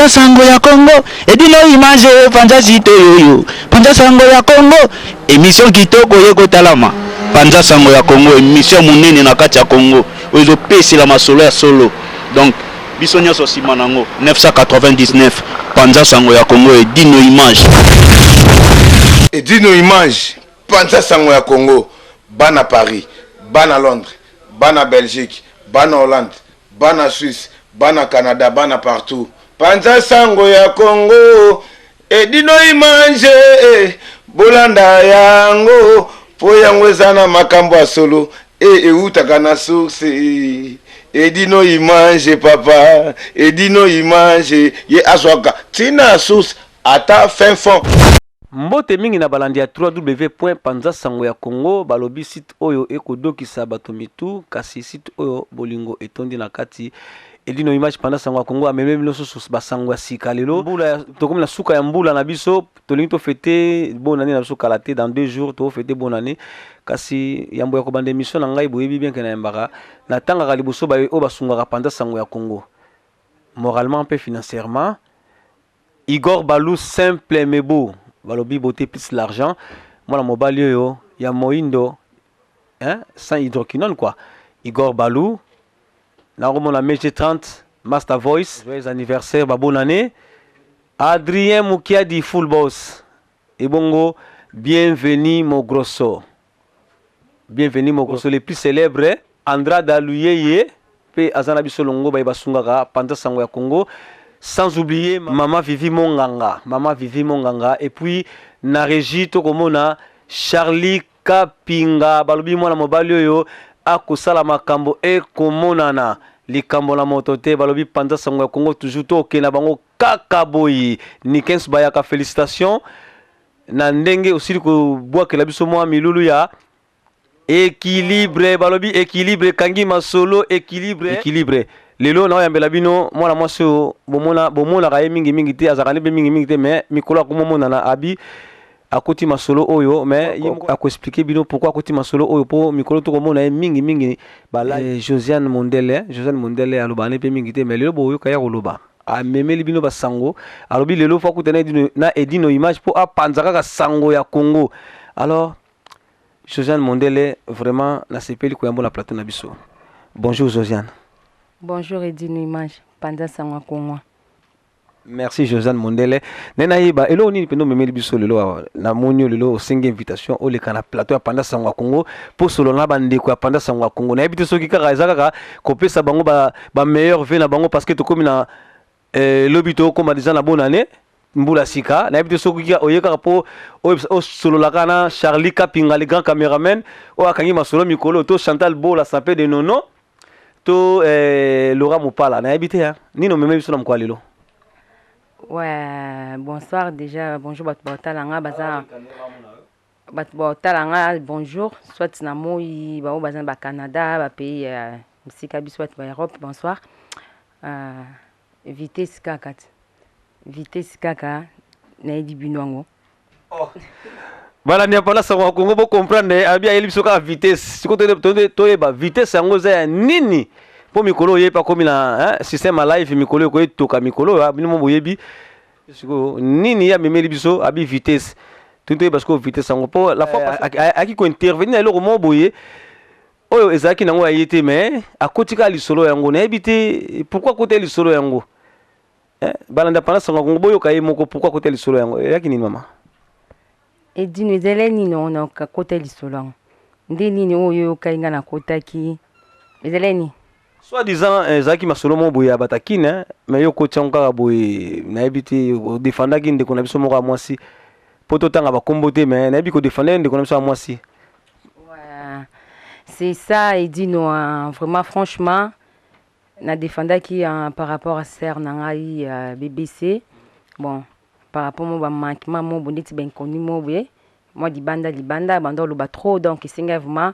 Panza sango ya Congo, edino image panza site oyo. Panza sango ya Congo, émission kitoko ye kotalama. Panza sango ya Congo, émission monene na kati ya Congo oyo ezopesela masolo ya solo. Donc biso nyonso nsima nango 999 Panza sango ya Congo, edino image. Edino image, panza sango ya Congo. Bana Paris, bana Londres, bana Belgique, bana Hollande, bana Suisse, bana Canada, bana partout, panza sango ya Congo, edino image. Bolanda yango mpo yango eza na makambo ya solo e eutaka na source. Edino image, papa edino image, ye azwaka ntina ya source ata fin fond. Mbote mingi na balandi ya 3w Panza Sango ya Congo. Balobi site oyo ekodokisa bato mitu, kasi site oyo bolingo etondi na kati. Edino image, Panza Sango ya Congo amemi bino susu basango ya sika. Lelo mbula, tokomi na suka ya mbula na biso. Tolingi tofêter bonne année na biso kala te. Dans 2 jours tofêter bonne année. Kasi yambo ya kobanda émission na ngai, boyebi bien ke nayembaka, natangaka liboso oyo basungaka Panza Sango ya Congo moralement mpe financièrement. Igor Balou, simple mais beau. Balobi beauté plus l'argent. Mwana mobali oyo ya moindo, hein, sans hydroquinone quoi. Igor Balou, nakomona MG 30 Master Voice, joyeux anniversaire, ba bonne année. Adrien Mukiadi, full boss. Ebongo Bienvenu Mogrosso, Bienvenu Mogrosso, le plus célèbre Andrade Aluyeye mpe aza na biso longo. Baye basungaka Panza Sango ya Congo, sans oublier Mama Vivi Monganga, Mama Vivi Monganga. Et puis na régie tokomona Charlie Kapinga. Balobi mwana mobali oyo akosala makambo ekomonana, likambo na moto te. Balobi Panza Sango ya Congo toujours tokende na bango kaka boye. Nikens Bayaka, félicitation na ndenge osili kobwakela biso mwa milulu ya équilibre. Balobi équilibre ekangi masolo, équilibre, équilibre. Lelo naoyambela bino mwana mwasi oyo bomona, bomonaka ye mingimingi te, azalaka nde mpe mingimingi te, mais mikolo akomomonana. Abi akoti masolo oyo, mais ye moko akoexpliquer bino pourquoi akoti masolo oyo, mpo mikolo tokomona ye mingimingi. Bala Josiane Mondele, Josiane Mondele alobaka ne mpe mingi te, mais lelo boyoka ya koloba. Amemeli bino basango. Alobi lelo fo akuta na edino image mpo apanza kaka sango ya Congo. Alors Josiane Mondele, vraiment nasepeli koyambola plateau na biso. Bonjour Josiane. Bonjour Edino Image, panza sango ya Congo. Merci Josiane Mondele. Nde nayeba eloko nini mpenza omemeli biso lelo awa. Namoni yo lelo osengi invitation oleka na plateau ya Panza Sango ya Congo mpo solo na bandeko ya Panza Sango ya Congo. Nayebi te soki kaka eza kaka kopesa bango bameilleurs vœux na bango, parce que tokómi na lobi tokóma déjà na bonne année, mbula sika. Nayebi te soki oye kaka mpo osololaka na Charlie Kapinga, le grand caméraman oyo akangi masolo mikolo, to Chantal Bola Sape de Nono, to Laura Mopala. Nayebi te nini omemeli biso na mokolo lelo. Ouais, bonsoir déjà, bonjour bato baotala nga, baza bato baotala nga, bonjour. Soit na moi bao baza na baCanada, bapays ya mosika, biso bato baEurope, bonsoir. Vitesse kaka ti vitesse kaka, nayebi bino yango. Oh. Balandi ya Panza Sango ya Congo, bocomprendre. Abi ayeli biso kaka vitesse. Sikoyo toyeba vitesse yango eza ya nini, mpo mikolo oyebi akomi na système ya live. Mikolo ekoyetoka, mikolo oyo bino mo boyebi sikoyo nini ye amemeli biso. Abi vitesse, tuni toyeba sikoyo vitesse yango, mpo la fois ayaki kointervenir na eloko moko boye oyo ezalaki nango ya ye te, mais akoti kaka lisolo yango. Nayebi te pourquoi akota lisolo yango. Balanda Panza Sango ya Kongo, boyoka ye moko pourquoi akota lisolo yango. Eyaki nini, mama? Edino, ezali nini oyo nakota lisolo yango? Nde nini oyo oyokai nga nakotaki? Ezali nini? Soit disant ezalaki masolo moko boye ya batakine, mais yo okoti yango kaka boye. Nayebi te, odefandaki ndeko na biso moko ya mwasi, mpo totanga bakombo te, mais nayebi kodefanda ndeko na biso ya mwasi. Ouais, c'est ça Edino, vraiment franchement nadefandaki par rapport à sœur na ngai BBC. Bon, par rapport mo bamanquement mo boye neti bainconnu mo boye mwa libanda libanda banda oloba trop, donc esengai vraiment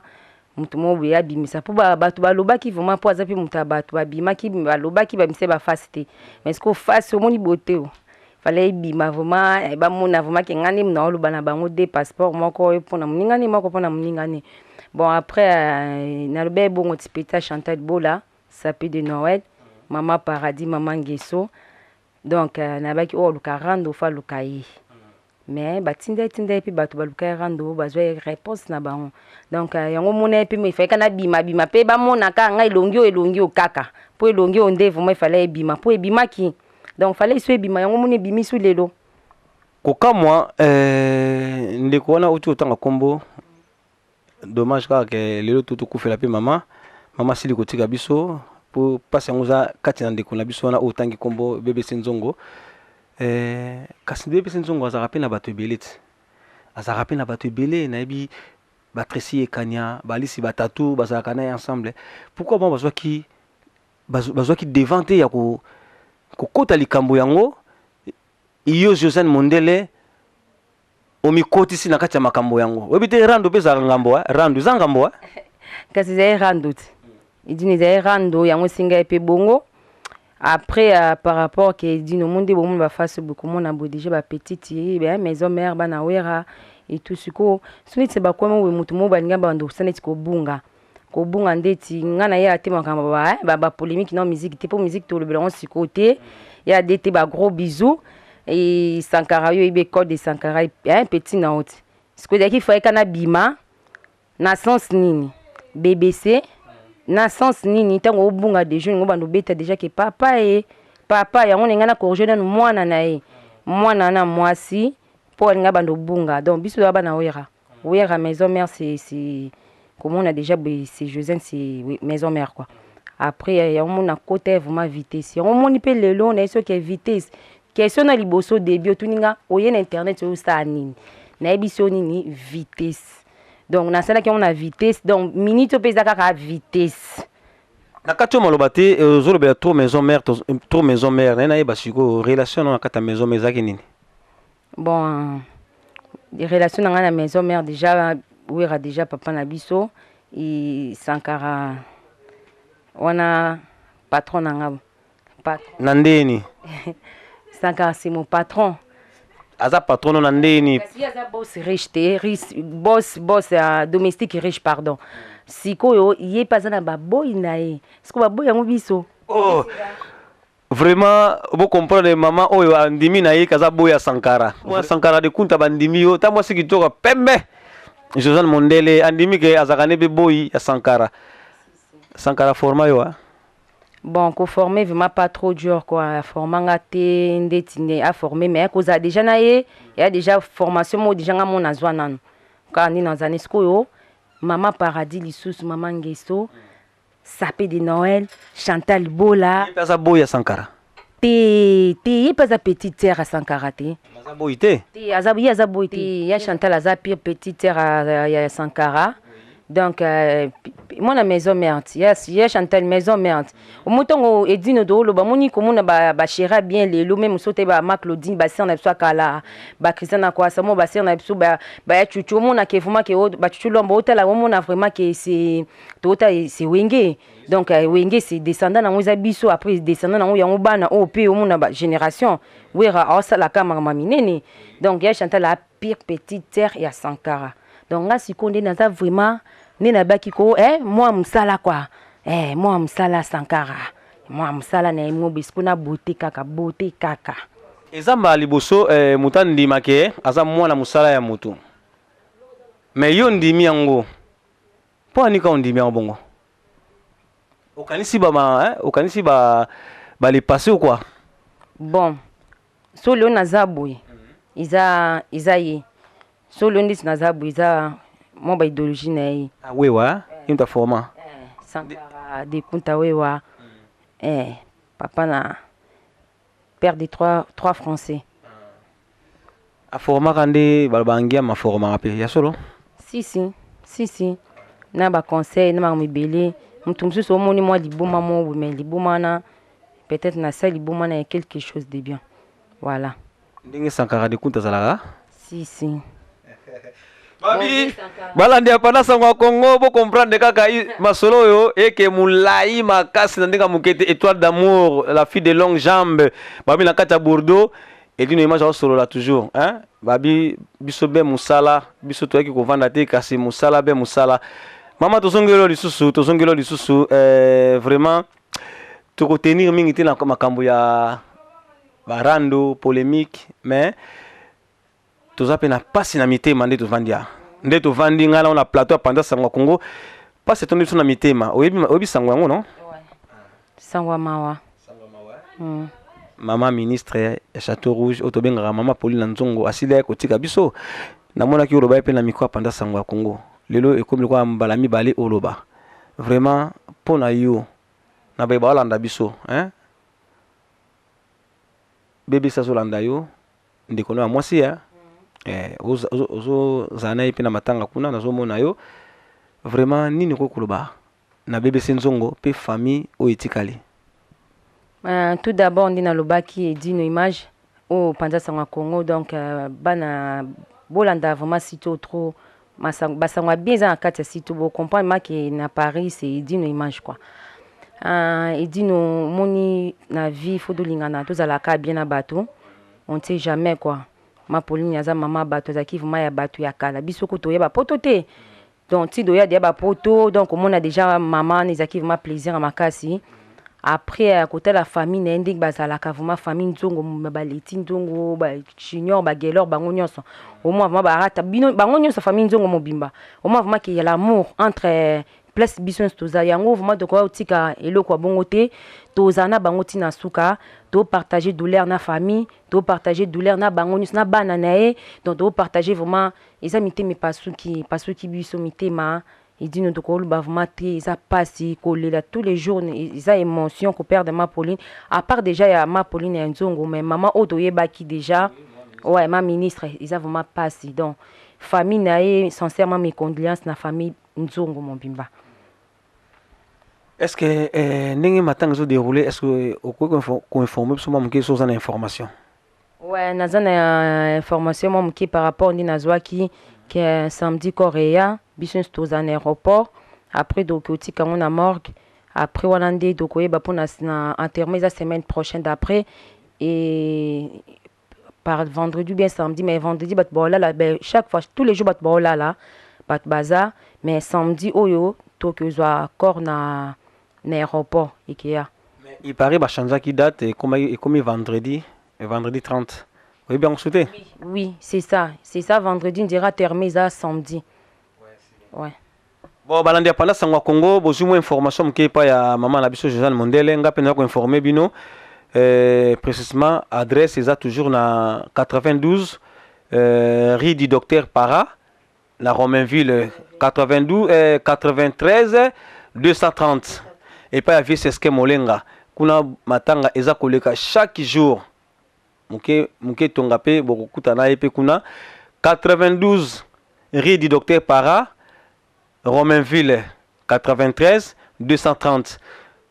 moto moko boye abimisa, mpo bato balobaki vraiment, mpo aza mpe moto ya bato babimaki balobaki babimisa bafasi te. Mais ce que fasi omoni boye te, o fallait ebima vraiment, bamona vraiment ke ngai nde naoloba na bango de passeport moko oyo mpona moningani moko mpona moningani. Bon, après nalobi ebongo ti peta Chantal Bola Sape de Noël, Mama Paradis, Mama Ngeso. Donc nayebaki oyo aluka rando fo aluka ye. Mais batinda ye tinda ye mpe bato baluka ye rando, bazwa ye réponse na bango. Donc yango omona ye mpe efalaki nabima bima mpe bamona kaka ngai elongi oyo, elongi oyo kaka mpo elongi oyo nde vraiment efale ebima, mpo ebimaki. Donc fallait eso ebima, yango omoni ebimi su lelo. Kokamwa ndeko wana outi kotanga nkombo, dommage kaka ke lelo to tokufela mpe mama, mama asili kotika biso, mpo mpasi yango eza kati na ndeko na biso wana oyo otangi nkombo BBC Nzongo. Kasi BBC Nzongo azalaka mpe na bato ebele ti, azalaka mpe na bato ebele. Nayebi batresi ekania balisi batatu bazalaka na ye ensemble. Pourquoi bango bazwaki devant te ya kokota likambo yango? Yo Josiane Mondele omikotisi na kati ya makambo yango, oyebi te rando mpe ezalaka ngambo? Rando eza ngambo. Kasi ezali rando te, edino ezali rando yango esinga ye mpe bongo. Après par rapport ke edino mo nde bomona bafase boye, komona boye déjà bapetite ye maison mère, bana Wera et tout. Sikoyo so neti bakomi boye, motu moko balinga bando kosala neti kobunga kobunga, ndeti nga na ye ate makambo bapolémique na musique te, mpo musique tolobela yango sikoyo te. Ya de te, bagros bisous e Sankara, yo oyebi école de Sankara, petit na yo te. Sikoyo ezalaki fayeka na bima na sens nini, BBC na sens nini? Ntango obunga déjà, olingo bando obeta déjà ke papa ye papa yango na ngai na corrige nanu mwana na ye, mwana na mwasi, mpo alinga bando obunga. Donc biso toza bana Wera, Wera maison mère, c'est komona déjà boye, c'est Josiane, c'est maison mère quoi. Après yango mona kota vraiment vitesse, yango omoni mpe lelo naye soki vitesse. Question na liboso début otuni nga, oye na internet osala nini? Nayebi so nini vitesse. Donc nasalaki yango na vitesse, donc minute oyo mpe eza kaka vitesse. Na kati oyo maloba te, ozolobela trop maison mère, trop maison mère. Naye nayeba sikoyo relation no na kati ya maison mère ezalaki nini? Bon, relation na ngai na maison mère, déjà Wera déjà papa na biso e Sankara wana patron na nga, patron. Na ndeni? Sankara, c'est mon patron. Aza patron no na ndeni? Kasi ye aza boss riche te, riche boss, boss domestique riche, pardon. Sikoyo ye mpe aza na baboyi na ye, sikoyo baboyi yango biso. Oh. Vraiment bocomprendre, mama oyo andimi na ye kaza boya Sankara, mwa Sankara de Kunta bandimi yo ta mwasi kitoko pembe Josiane Mondele andimi ke azalaka ne mpe boyi ya Sankara. Sankara forma yo, ah? Bon, koformer vraiment pas trop dur quoi. Aforma nga te ndeti nde aforme, mais kozala déjà na ye eya déjà formation moko déjà nga mo nazwa nanu kaka nde nazala ni. Sikoyo mama Paradis, lisusu mama Ngeso, Sapin de Noël, Chantal Bola. Ye mpe aza boyi ya Sankara? Te te, ye mpe aza petite sœur ya Sankara te. Aza boyi te? Te, aza, ye aza boyi te. Ya Chantal aza pire petite sœur ya Sankara. Donc mwana maison mère ya Chantal, maison mère. Omo ntongo edino tooloba, moni komona bachéra bien lelo, même so te bama Claudine, basœur na biso ya kala, bachristien na kwasa mo, basœur na biso baya cucu, omona ke vraiment ke bacucu lomba otala, omona vraiment ke c'est toota, c'est Wenge. Donc Wenge, c'est descendant nango eza biso. Après descendant nango yango bana oyo mpe omona bagénération Wera aosalaka makambo ya minene. Donc ya Chantal a pire petite sœur ya Sankara. Donc nga sikoyo nde naza vraiment nde nabaki ko mwa mosala quoi, mwa mosala Sankara, mwa mosala na ye mobe sikoyo na beauté kaka, beauté kaka. Eza mbala liboso moto andima ke aza mwana mosala ya motu, mais yo ndimi yango mpo anika ondimi yango bongo, okanisi bama okanisi ba bale passé ou quoi? Bon, so lelo naza boye, eza ye. So lelo ndeti naza boye, eza mwa baidéologie na ye. Ah, wewa ye moto aforma? Sankara de Kunta Wewa, papa na père de trois français. Aformaka nde baloba ngiama aformaka mpe ya solo? Si si si si, na baconseil na makambo ebele. Moto mosusu omoni mwa liboma moko boye, mais liboma wana peut-être nasali liboma na ya quelque chose de bien, voilà. Ndenge Sankara de Kunta azalaka? Si si. Babi balandi ya panda sango ya Congo, bocomprendre kaka masolo oyo eke molai makasi na ndenge ya moke te. Étoile d'amour, la fille de longue jambe, babi na kati ya Bordeaux, edino image aosolola toujours, hein? Babi biso be mosala, biso toyaki kovanda te, kasi mosala be mosala. Mama, tozongeli lisusu, tozongeli lisusu. Vraiment tokotenir mingi te na makambo ya Barando polémique, mais toza mpe na mpasi na mitema nde tovandi awa, nde tovandi ngai nao na plateau ya Panza Sango ya Congo. Mpasi etondi biso na mitema. Oyebi sango yango, non? Sango ya mawa. Mama ministre ya Château Rouge oyo tobengaka mama Pauline Nzongo asili ye kotika biso. Namonaki oloba ye mpe na micro ya Panza Sango ya Congo. Lelo ekomi lokola mbala mibale oloba. Vraiment, mpo na yo na baye baolanda biso, hein? Bebisi azolanda yo, ndeko no ya mwasi ya ozozala na ye mpe na matanga kuna, nazomona yo. Vraiment, nini okoki koloba na BBC Nzongo mpe famille oyo etikali? Tout d'abord, nde nalobaki, Edino Image oyo Panza Sango ya Congo, donc bana bolanda vraiment site oyo trop. Basango ya bien eza na kati ya site. Bocomprendre make na Paris, c'est Edino Image quoi. Edino, omoni, na vie faut tolingana, tozalaka bien na bato, on ne sait jamais quoi. Ma Pauline aza mama bato, azalaki vraiment ya bato ya kala. Biso ko toyeba poto te, donc ti doya deya bapoto, donc omona déjà mama wana ezalaki vraiment plaisir ya makasi. Après kotala famille na ye ndenge bazalaka, vraiment famille Nzongo, baleti Nzongo, bajunior, bagelor, bango nyonso, omoi vraiment barata bino bango nyonso, famille Nzongo mobimba, omoi vraiment ke ya l'amour entre place biso nyonso toza yango. Vraiment tokoka kotika eloko ya bongo te. Tozala na bango ntina suka, topartage douleur na famille, topartage douleur na bango nyonso, na bana na ye. Donc topartage vraiment, eza mitema epasuki, epasuki biso mitema. Edino, tokoloba vraiment te, eza mpasi kolela tous les jours, eza émotion koperdre ma Pauline. À part déjà ya ma Pauline ya Nzongo, mais mama oyo toyebaki déjà, ouais, ma ministre, eza vraiment mpasi. Donc famille na ye, sincèrement mes condoléances na famille Nzongo mobimba. Est ce que ndenge matanga ezodéroule, est ce que okoki koinforme biso mwa moke so oza na information? Ouais, naza na information mwa moke par rapport nde nazwaki ke samedi corps eya, biso nyonso tozala na aéroport. Après doki otika yango na morgue, après wana nde tokoyeba mpona na enterrement. Eza semaine prochaine d'après et par vendredi ou bien samedi, mais vendredi bato baolala. Ben, chaque fois, tous les jours bato baolala, bato baza, mais samedi oyo toki ozwa corps na aéroport ekeya. Mais il paraît bachangeaki date, ekomi vendredi, vendredi 30. Oyebi yango su te? Oui, c'est ça, c'est ça, vendredi ndira terme eza samedi, ouais. Bon, balandi ya Panza Sango ya Congo, bozwi mwa information moke epai ya mama na biso Josiane Mondele. Nga mpe naza koinforme bino précisément adresse eza toujours na 92 rue du Docteur Para na Romainville, 92 93 230, epai ya vieux Seske Molenga. Kuna matanga eza koleka chaque jour. Moke moke tonga mpe bokokutana ye mpe kuna, 92 rue du Docteur Para, Romainville, 93 230,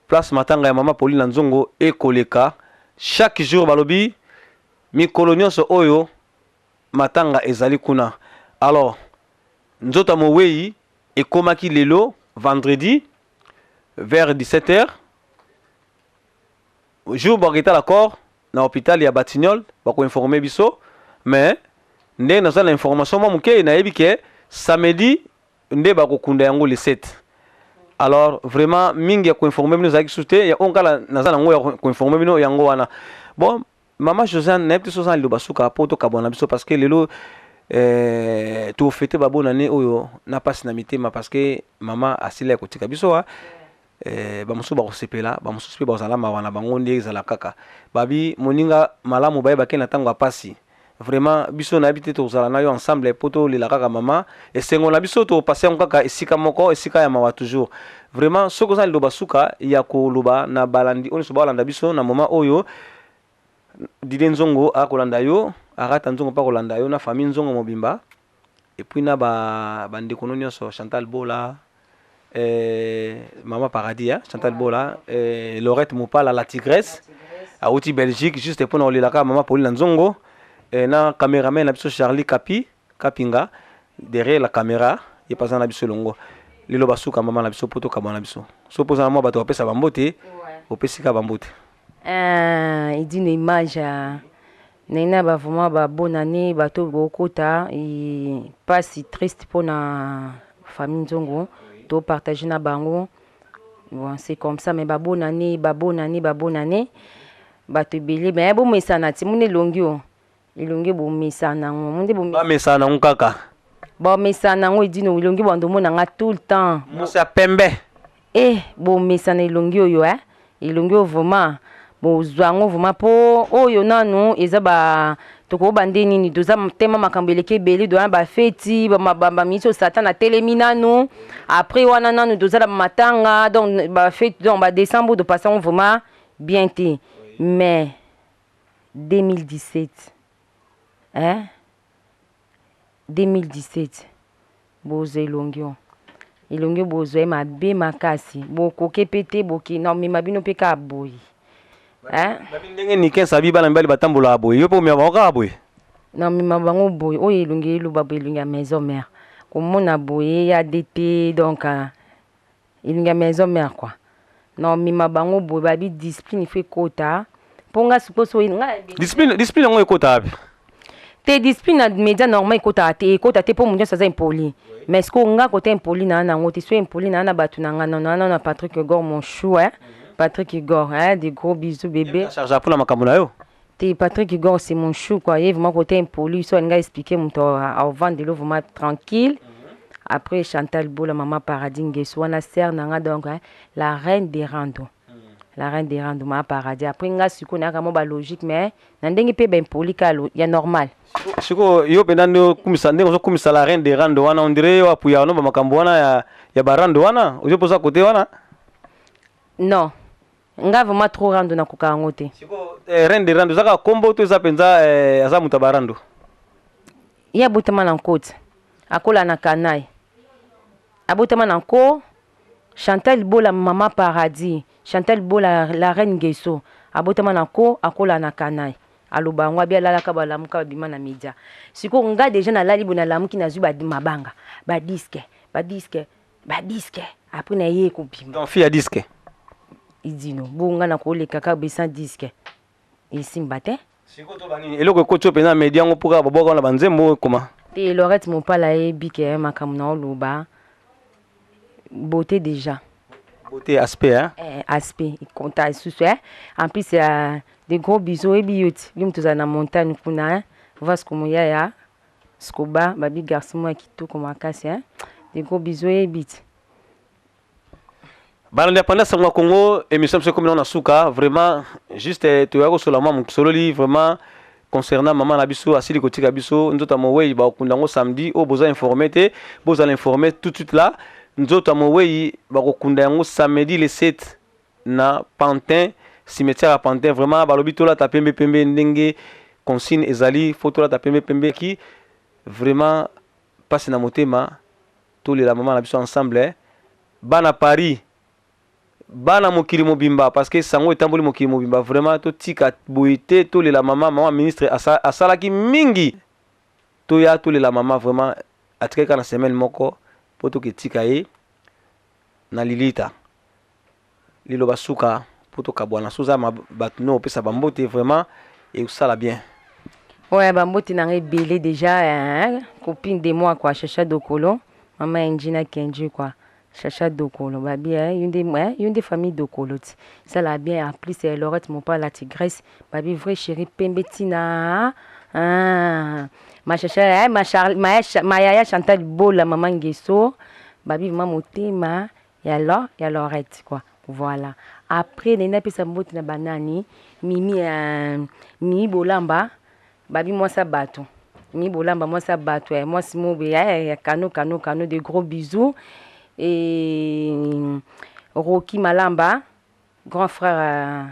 place matanga ya mama Pauline Nzongo ekoleka chaque jour. Balobi mikolo nyonso oyo matanga ezali kuna. Alors nzoto ya mowei ekomaki lelo vendredi vers 17 h. Jour baketala corps na hôpital ya Batignolles, bakoinforme biso. Mais ndenge naza na information mwa moke, nayebi ke samedi nde bakokunda yango, le 7. Alors vraiment, mingi ya koinforme bino ezalaki susu te. Oyo kala naza nango ya koinforme bino yango wana. Bon, mama Josiane, nayebi te so oza na liloba suka mpo tokabwana na biso, parce que lelo tofete babonane oyo na mpasi na mitema, parce que mama asili ya kotika biso. Wa bamosusu bakosepela, bamosusu mpe bazala mawa na bango. Nde ezala kaka babi moninga malamu bayebaki na ntango ya pasi. Vraiment, biso nayebi te, tozala na yo ensemble mpo tolela kaka mama. Esengo na biso topase yango kaka esika moko, esika ya mawa toujours. Vraiment, soki oza na liloba suka ya koloba na balandi oyo nyonso baolanda biso na moment oyo, Dide Nzongo akolanda yo, Arata Nzongo mpe akolanda yo, na famille Nzongo mobimba, et puis na bandeko no nyonso, Chantal Bola, mama Paradis, hein? Chantal Bola, Lorette Mopala, la tigresse awuti Belgique juste mpona kolelaka mama Pauline Nzongo, na cameraman na biso Charlie Kapi Kapinga derrière la caméra, ye mpe aza na biso elongo lelo. Basuka mama na biso mpo tokabwana na biso. So mpo oza na mwa bato bapesa bambote, opesi kaka bambote. Edino Image, naina ba vraiment ba bonne année. Bato bokota pasi, triste mpona famille Nzongo, topartage na bango. Bon, c'est comme ça, mais ba bonne année, ba bonne année, ba bonne année. Bato ebele me bomesana ti moni elongi o elongi bomesana yango mo nde bamesana yango kaka. Bomesana yango edino elongi bando omona nga tout le temps. Mwasi ya pembe. Eh, bomesana elongi oyo, eh elongi oyo vraiment bozwa yango vraiment, mpo oyo nanu eza ba tokoba nde nini, toza tema makambo eleki ebele doya bafeti bamisi oyo Satan atelemi nanu. Après wana nanu toza na matanga, donc bafeti, donc badécembre topasa yango vraiment bien te. Mais 2017, hein, 2017 bozwa elongi oyo, elongi oyo bozwa ye mabe makasi, bokoke mpe te, boke na omema bino mpe kaka boye, hein? Babi ndenge Niken Sabi, bana mibali batambolaka boye, yo mpe omema bango kaka boye. Na omema bango boye. Oyo elongi eloba boye, elongi ya maison mère, komona boye ya dt, donc elongi ya maison mère quoi. Na omema bango boye. Babi discipline ifo ekota, mpo nga sikoyo so nga Discipline yango ekota wapi? Te, discipline na média normal ekotaka te, ekota te, mpo moto nyonso aza impoli. Mais sikoyo nga kota impoli na nango te, so impoli na na bato na nga na na Patrick Igor, mon chou, hein? Patrick Igor, hein, des gros bisous bébé. Charge mpona makambo na yo. Te, Patrick Igor, c'est mon chou quoi. Ye vraiment côté impoli, so alinga expliquer moto aovandelo vraiment tranquille. Après Chantal Bola, mama Paradis Ngeso wana, sœur na nga, donc hein, la reine des rando, la reine des rando, mama Paradis. Après nga sikoyo nayaka mo balogique, mais na ndenge mpe baimpoli ka ya normal. Sikoyo yo mpenza nde okumisa, ndenge ozokumisa la reine de rando wana, on dirait yo apuyaka no bamakambo wana ya barando wana, ozoposa kote wana. Non, nga vraiment trop rando nakoka yango te. Sikoyo reine de rando eza kaka kombo to eza mpenza aza moto ya barando? Ye abotama na nkoti, akola na Kanai, abotama na nko. Chantal Bola, mama Paradis, Chantal Bola, la reine Ngeso, abotama na nko, akola na Kanai. Aloba yango abi alalaka, balamuka, babima na média. Sikoyo nga déjà nalali boye, nalamuki, nazwi mabanga, badisques, badisques, badisques. Après na ye ekobima. Donc fille ya disque. Idino bonga na koleka kaka boye sans disque, esimba te. Sikoyo to banini eloko ekoti oyo mpenza média yango, mpo kaka babwaka wana banzembo oyo ekoma? Te, Lorette Mopala ayebi ke makambo na oloba, beauté déjà. Beauté, aspect, hein? Eh, aspect konta lisusu, eh? En plus de gros bisous, oyebi yo ti yo moto ozala na montagne kuna, eh? Vasco Moyaya Scoba, babi garçon moko ya kitoko makasi, eh? De gros bisous, oyebi ti. Balandi ya Panda Sango ya Congo, émission biso ekomi nango na suka. Vraiment juste toya kosola mwa mosololi vraiment concernant mama na biso asili kotika biso. Nzoto ya mowei bakokunda yango samedi oyo. Boza informé te, bozala informé tout de suite là. Nzoto ya mowei bakokunda yango samedi le 7 na Pantin, cimetière ya Pantin. Vraiment balobi tolata pembe pembe, ndenge consigne ezali, faut tolata pembe pembe. Ki vraiment mpasi na motema. Tolela mama na biso ensemble, eh. Bana Paris, bana mokili mobimba, parce que sango etamboli mokili mobimba. Vraiment totika boye te, tolela mama. Mama ministre asalaki mingi. Toya tolela mama. Vraiment atikaki kaka na semaine moko mpo toketika ye na lilita. Liloba suka mpo tokabwana, so oza bato no opesa bambote, vraiment ekosala bien. Ouais, bambote na nga ebele déjà, hein? Copine de moi quoi, Chacha Dokolo, mama Enji na Kenji quoi, Chacha Dokolo babi, hein? Yunde, hein? Yunde famille Dokolo ti sala bien. En plus eh, Lorette Mopa la tigresse, babi vrai chéri pembe tina, ah. Ma Chacha, hein? Ma, Char ma yaya Chantal Bola, mama Ngeso, babi vraiment motema ya lo ya Lorette quoi. Voilà, après ngai napesa mbote na banani, Mimi, Mimi Bolamba, babi mwasi ya bato, Mimi Bolamba, mwasi ya bato, ya mwasi mobe ya kano kano kano, de gros bisous. Et Roki Malamba, grand frère,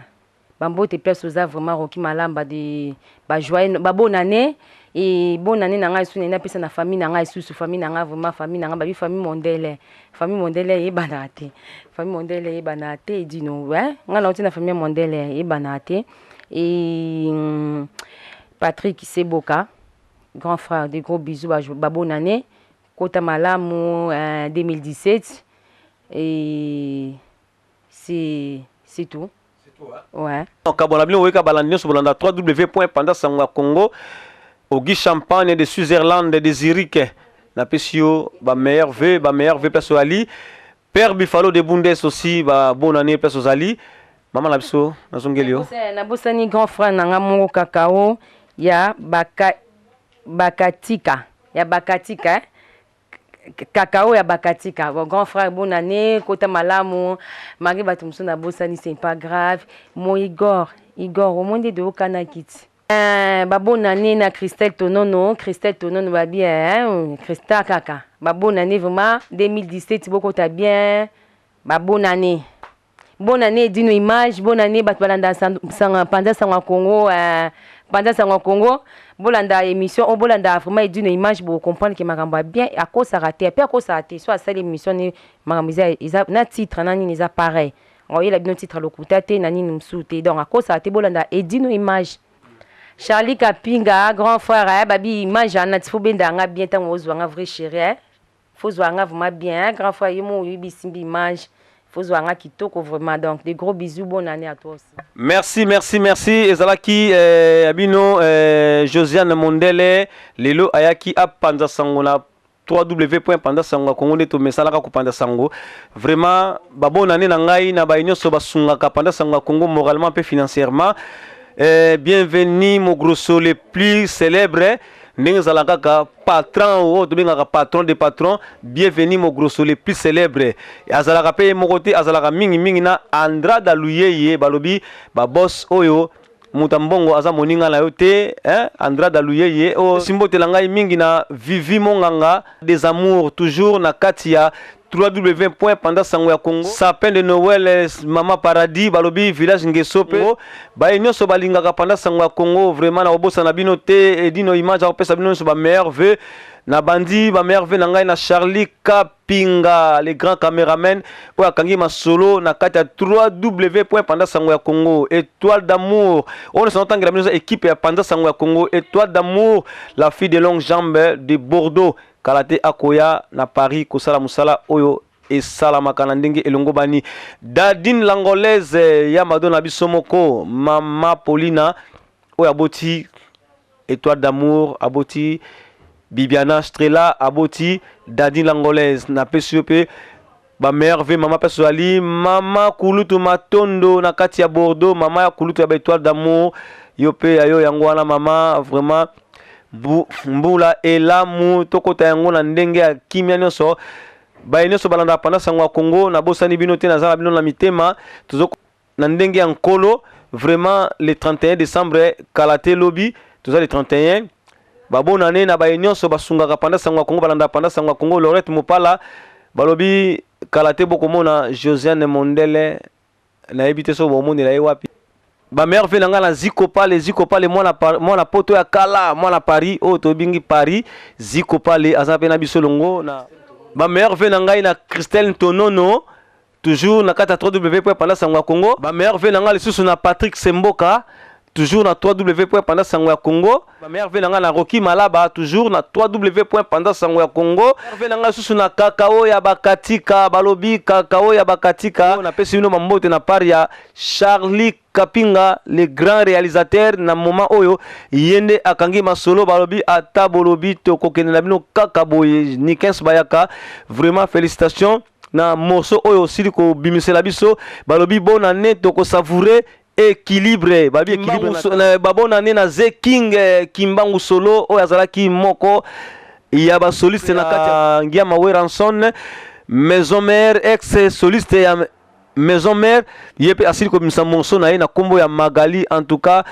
bambote place oza. Vraiment Roki Malamba, de bajoyeux, babonne année et bonne année na ngai. Lisusu nai napesa na famille na ngai lisusu, famille na ngai, vraiment famille na ngai, babi famille mondele, famille mondele eyebanaka te, famille mondele eyebanaka te. Edino, ngai nauti na famille mondele, eyebanaka te. Et Patrick Seboka, grand frère, de gros bisous, babonne année, kota malamu 2017 et c'est tout. Ouais. Kabona bino oyeka balandi nyonso bolanda 3w Panda Sango ya Congo. Ogi Champagne de Switzerland, de Zurich, napesi yo bameilleurs vœux, bameilleurs vœux place ozali. Père Bifalo de Bundes aussi, ba bonne année place ozali. Mama na biso, nazongeli yo. Nabosani grand frère na nga moko Kakao ya baka, bakatika ya bakatika, eh? Kakao ya bakatika. Bon, grand frère, bonne année, kota malamu. Malgré bato mosusu nabosani, c'est pas grave. Mo Igor, Igor omondi de okana kiti. Babonne année na Christelle Tonono, Christelle Tonono babi, hein, Christa kaka. Babonne année vraiment 2017, bokota bien. Babonne année. Bonne année Dino Image, bonne année bato balanda panza sango ya Congo, panza sango ya Congo. Bolanda émission, o bolanda vraiment Dino Image, bo comprendre que makambo ya bien akosaka te, pe akosaka te. So asali émission ni makambo eza na titre na nini eza pareil. Oyela bino titre lokuta te na nini mosusu te. Donc akosaka te, bolanda Edino Image. Charlie Kapinga, grand frère, eh, babi image ana ti fo benda nga bien ntango ozwa nga vrai chéri, eh. Faut zwa nga vraiment bien, hein, grand frère, yo mo oyebi simbi image. Faut zwa nga kitoko vraiment. Donc des gros bisous, bonne année à toi aussi. Merci, merci, merci. Ezalaki abino Josiane Mondele lelo ayaki apanza sango na www.panza sango ya Congo nde tomesalaka kopanza sango. Vraiment babonane na ngai na baye nyonso basungaka panza sango ya Congo moralement mpe financièrement. Bienvenue mon grosso le plus célèbre, ndenge ezalaka kaka patron oyo tobengaka patron de patron. Bienvenue mon grosso le plus célèbre, azalaka mpe ye moko te, azalaka mingimingi na Andrada Luyeye. Balobi baboss oyo moto ya mbongo aza moninga na yo te, hein? Andrada Luyeye oyo simbotela ngai mingi na Vivi Monganga des Amours, toujours na kati ya www panza sango ya Congo. Sapin de Noël, mama Paradis, balobi village Ngeso, mpe baye nyonso balingaka panza sango ya Congo, vraiment na kobosana bino te. Edino Image akopesa bino nyonso bameilleurs vœux. Na bandi bameilleurs vœux na ngai na Charlie Kapinga, le grand caméraman oyo akangi masolo na kati ya 3w panza sango ya Congo. Étoile d'amour oyo nyonso naotangela bino, équipe ya panza sango ya Congo. Étoile d'amour, la fille de longue jambe de Bordeaux, kala te akoya na Paris kosala mosala oyo esalamaka na ndenge elongo bani. Dadine Langolaise ya mado na biso moko, mama Paulina oyo aboti Étoile d'amour, aboti Bibiana Strela, aboti Dadine Langolaise, napesi yo mpe bameilleurs vœux, mama. Mpe ozali mama kulutu Matondo na kati ya Bordeaux, mama ya kulutu ya baétoile d'amour, yo mpe ya yo yango wana mama. Vraiment mbula elamu, tokota yango na ndenge ya kimia nyonso. Baye nyonso balandaka panza sango ya Congo, nabosani bino te, naza na bino na mitema. Tozo na ndenge ya nkolo vraiment le 31 décembre, kala te, lobi toza le 31. Babonane na baye nyonso basungaka panza sango ya Congo, balandaka panza sango ya Congo. Lorette Mopala, balobi kala te bokomona Josiane Mondele, nayebi te soki bomonela ye wapi. Bameilleurs vœux na ngai na Zikopale, Zikopale mwana, mwana poto ya kala, mwana Paris oyo tobingi Paris. Zikopale aza mpe na biso longo na bameilleurs vœux na ngai na Christelle Ntonono, toujours na kati ya 3w panza sango ya Congo. Bameilleurs vœux na ngai lisusu na Patrick Semboka, toujours na 3w panza sango ya Congo. Bameilleurs vœux na ngai na Roki Malaba, toujours na 3w panza sango ya Congo. Vœux na ngai lisusu na Kakao ya Bakatika, balobi Kakao ya Bakatika. Napesi bino bambote na part ya Charlie Kapinga, le grand réalisateur. Na moment oyo ye nde akangi masolo. Balobi ata bolobi tokokende na bino kaka boye. Nikens Bayaka, vraiment félicitation na morceau oyo osili kobimisela biso. Balobi bonane, tokosavourer équilibre. Babi équilibre, babonane na Ze King Kimbangu Solo oyo azalaki moko ya basoliste na kati ya Ngiama Werrason Maison Mère, ex soliste ya Maison Mère. Ye mpe asili kobimisa morceau na ye na nkombo ya Magali. En tout cas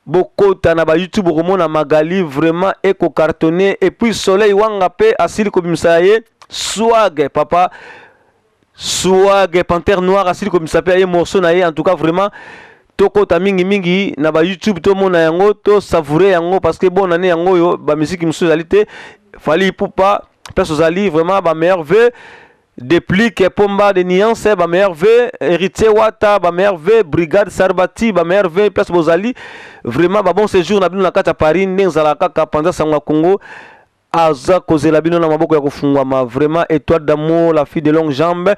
bokota na bayoutube, okomona Magali vraiment ekocartonner. Et puis Soleil Wanga mpe asili kobimisa ye Swag, papa Swag Panthère Noire asili kobimisa mpe ye morceau na ye. En tout cas vraiment tokota mingimingi na bayoutube, tomona yango, tosavourer yango, parce que bonane yango oyo bamiziki mosusu ezali te. Fally Ipupa, place ozali, vraiment bameilleurs vœux. Déplique Pomba de Nuance, bameilleurs vœux. Héritier Wata, bameilleurs vœux. Brigade Sarbati, bameilleurs vœux, place bozali. Vraiment babon séjour na bino na kati ya Paris. Ndenge ezalaka kaka, panza sango ya Congo aza kozela bino na maboko ya kofungwama. Vraiment Étoile d'amour, la fille de longue jambe,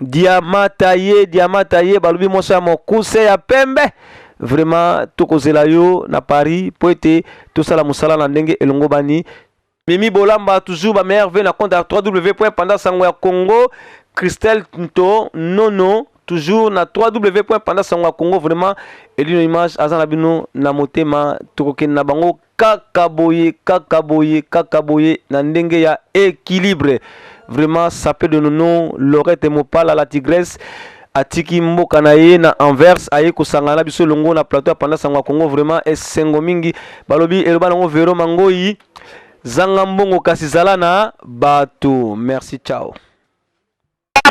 diamata ye, diamata ye, balobi mwasi ya mokuse ya pembe. Vraiment tokozela yo na Paris po ete tosala mosala na ndenge elongo bani. Mimi Bolamba, toujours bameilleurs vœux na compte ya 3w panza sango ya Congo. Christelle Nto Nono. Toujours na www.pandasango ya Congo vraiment Elino Image aza na bino na motema tokokende na bango kaka boye kaka boye kaka boye na ndenge ya équilibre vraiment sape de nono Lorette Mopala la tigresse atiki mboka na ye na Anvers aye kosangana na biso elongo na plateau ya Panda Sango ya Congo vraiment esengo mingi balobi eloba nango Vero Mangoi zanga mbongo kasi zala na bato merci ciao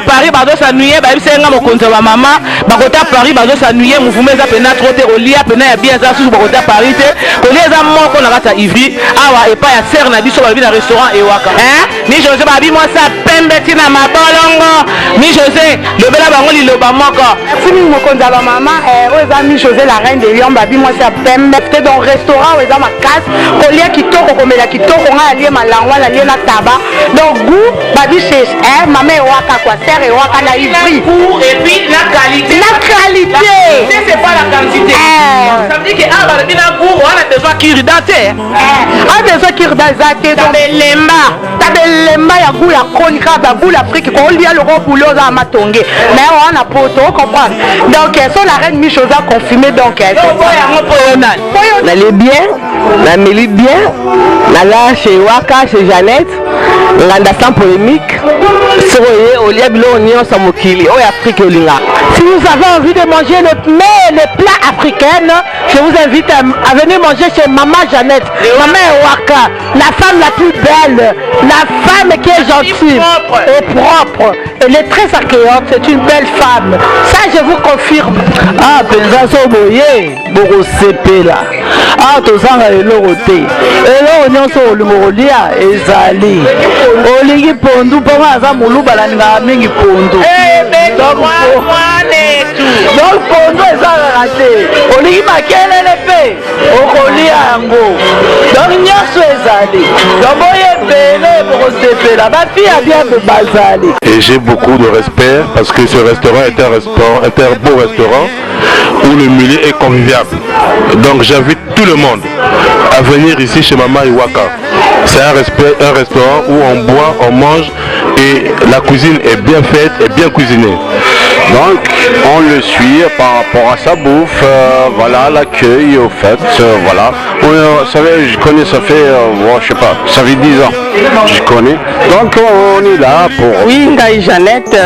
Paris bazo s'ennuyer bayebisa nga mokonzi ya bamama bakota Paris bazo s'ennuyer mouvement eza pena trop te kolia pena ya bien eza susu bakota Paris te kolia eza moko na kati ya Ivry awa epai ya sere na biso balobi na restaurant ewaka hein mi Jose babi mwasi ya pembe ti na mabolongo mi Jose lobela bango liloba moko Merci mingi mokonzi ya bamama eh, oyo eza mi Jose la reine de Lyon babi mwasi ya pembe te donc restaurant oyo eza makasi kolia kitoko komela kitoko ngai alie malangwa nalie na taba donc goût babi chez eh, mama ewaka quoi sœur ewaka na ivry goût et puis la qualité la qualité c'est pas la quantité eh. Ça veut dire que ah balobi na goût wana besoin kirida te eh, a besoin kirida eza te donc lemba tabelemba ya goût ya koni kaka baboule afrique kolia loko boule oza na matonge mais wana poto ocomprendre donc so la reine micho oza confirmé donc yango mpo yo nani nalie bien nameli bien nala chez waka chez Jeannette nganda sans polémique soki oye olia biloko nyonso ya mokili oyo afrique olingaka. Si vous avez envie de manger le mets, les plats africains, je vous invite à venir manger chez Maman Jeannette, Maman Ewaka, la femme la plus belle, la femme qui est gentille et propre. Elle est très accueillante, c'est une belle femme. Ça, je vous confirme. Ah, penza so boye bokosepela awa tozanga eloko te eloko nyonso olingo kolia ezali olingi pondu mpo nga aza moluba nalingaka mingi pondu donc pondu eza kaka te olingi makelele mpe okolia yango donc nyonso ezali donc boye ebele bokosepela bafi ya bien bazali. Et j'ai beaucoup de respect parce que ce restaurant est un restaurant, est un beau restaurant où le milieu est convivial. Donc j'invite tout le monde à venir ici chez Mama Iwaka. C'est un, respect, un restaurant où on boit, on mange et la cuisine est bien faite et bien cuisinée. Donc on le suit par rapport à sa bouffe, voilà l'accueil au fait, voilà. Vous savez, je connais, ça fait, bon, je sais pas, ça fait 10 ans, je connais. Donc on est là pour... Oui, ngai Jeannette,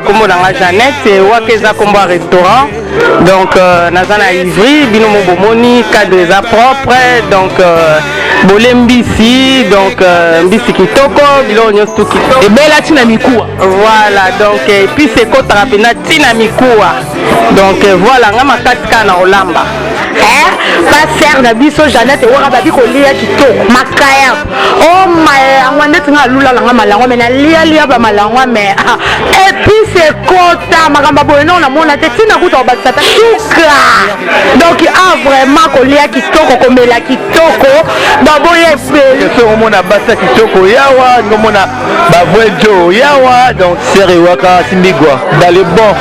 kombo na nga Jeannette, waka eza kombo ya restaurant. Donc naza na Ivry, bino mo bomoni cadre eza propre, donc bole mbisi, donc mbisi kitoko, biloko nyonso tu kitoko. Ebela tina mikuwa. Voilà, donc épice ekotaka mpenza ntina mikuwa. Donc voilà, nga makasi kaka na kolamba. Pasteur na biso Jeannette ewaka babi kolia kitoko makaya o malangwa ndeti nga alula nanga malangwa me nalialia ba malangwa me epice ekota makambo boye nao namona te ntina kuta kobakisa ta suka donc a vraiment kolia kitoko komela kitoko baboya ebele soki omona basi ya kitoko yawa ngomona bavrai jo yawa donc sere ewaka simbigwa dans le bon.